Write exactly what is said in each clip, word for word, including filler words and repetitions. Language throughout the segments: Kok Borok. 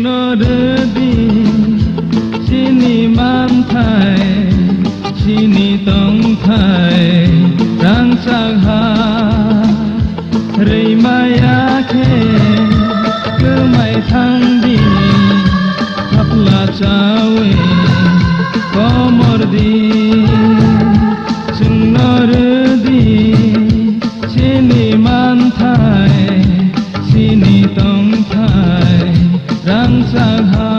No rwdi chini manthai, chini tongthai, rangchak ha. Rwimaya khe kwmai thangdi, thapla chawi komor di. Chwngno rwdi chini manthai, chini tongthai, rangchak ha.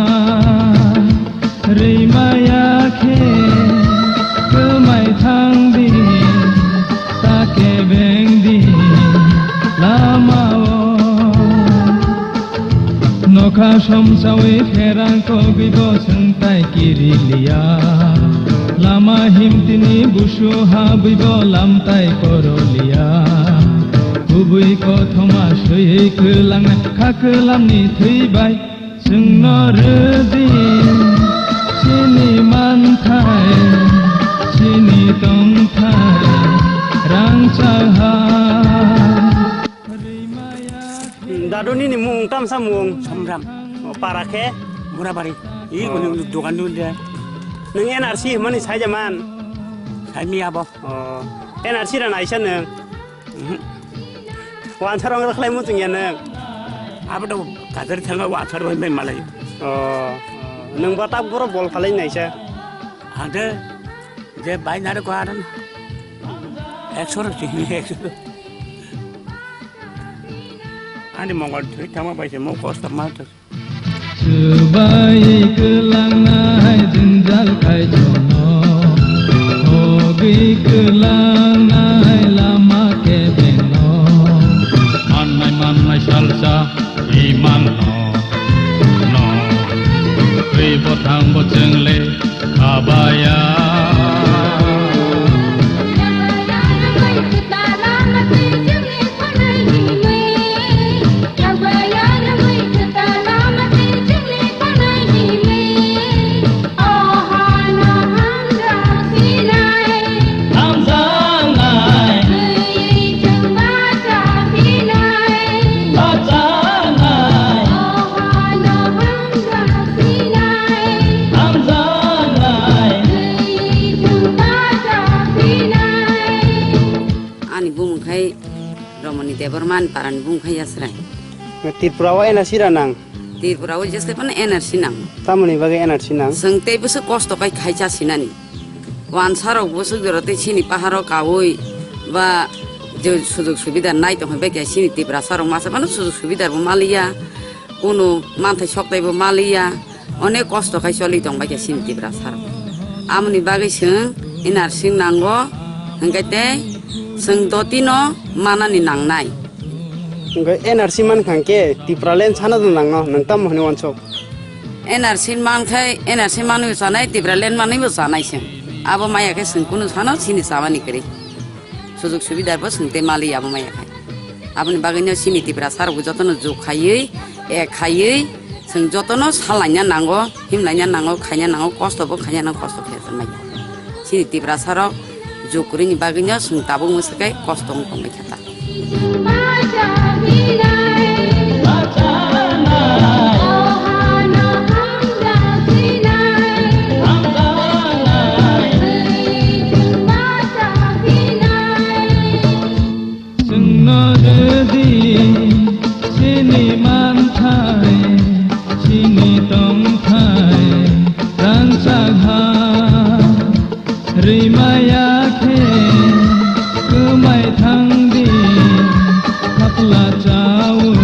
Rwimaya khe kwmai thangdi, ta kebengdi lamao. Nokha somsawi pherang kogwi bo chwng tai kiriliya. Lama himtini busu habwi bo lamtai koroliya. Kubui kothoma swiwi kwlangnai kha kwlamni thwi bai. Chwngno rwdi chini manthai, chini tongthai, rangchak ha. Dadu nini mung tamsa mung? Samram. O para khe? Murabari. I kuni dogan dun de. Nwng N R C hwnmani saija man? Saimi abo. O, N R C ra naisa nwng? Mhm. Wansar wng khlai muchung ya nwng? Abo to kajar thangma wansar bai bai malai. O, nwng batak boro bol phalai naisa? Ang de je bai nare ko aran. Ekso rok sini ekso. Ani mongol thwi thangma bai se mo kosto ma to. Chubai kwlangnai jwngjal kaitorno, hogwi kwlangnai lama kebengno. Mannai mannai salsa imangno, no, twi bothang bo chwngle khabaya. Ani bumung khai Romoni Debbarma, ani parani bumung khai Yasrai. Tripura o N R C ra nang? Tripura o jeske phano N R C nang. Tamoni bagwi N R C nang? Chwng tei bwswk kosto khai khaisa sinani. Wansarok bwswk jora tei chini paharo kaui ba je sujug subida nai tongkha, bekhe chini Tiprasarok masa phano sujug subida bo maliya, kunu manthai soktai bo maliya, onek kosto khai choli tong baikha chini Tiprasarok. Amoni bagwi chwng N R C nango, hwnkhe tei chwng dotino manani nangnai. Hwnkhe N R C mankha hwnkhe Tipraland sana do nangno, nwng tamo hwnwi wansuk? N R C mankhai, N R C manwi bo chanai, Tipraland manwi bo chanai se. Abo maya khe chwng kunu sano chini chamani kwrwi. Sujug subidar bo chwng tei maliya abo maya khai. Aboni bagwino chini Tiprasarok bo jotono jug khaiwi, ek khaiwi, chwng jotono salaina nango, himlaina nango, khaina nango, kosto bo khaina nango, kosto khe maya. Chini Tiprasarok jug kwrwini bagwino chwng tabuk mwswk khe kosto wng tongwi kha ta. Chwngno rwdi chini manthai, chini tongthai, rangchak ha. Rwimaya khe kwmai thangdi, thapla chawi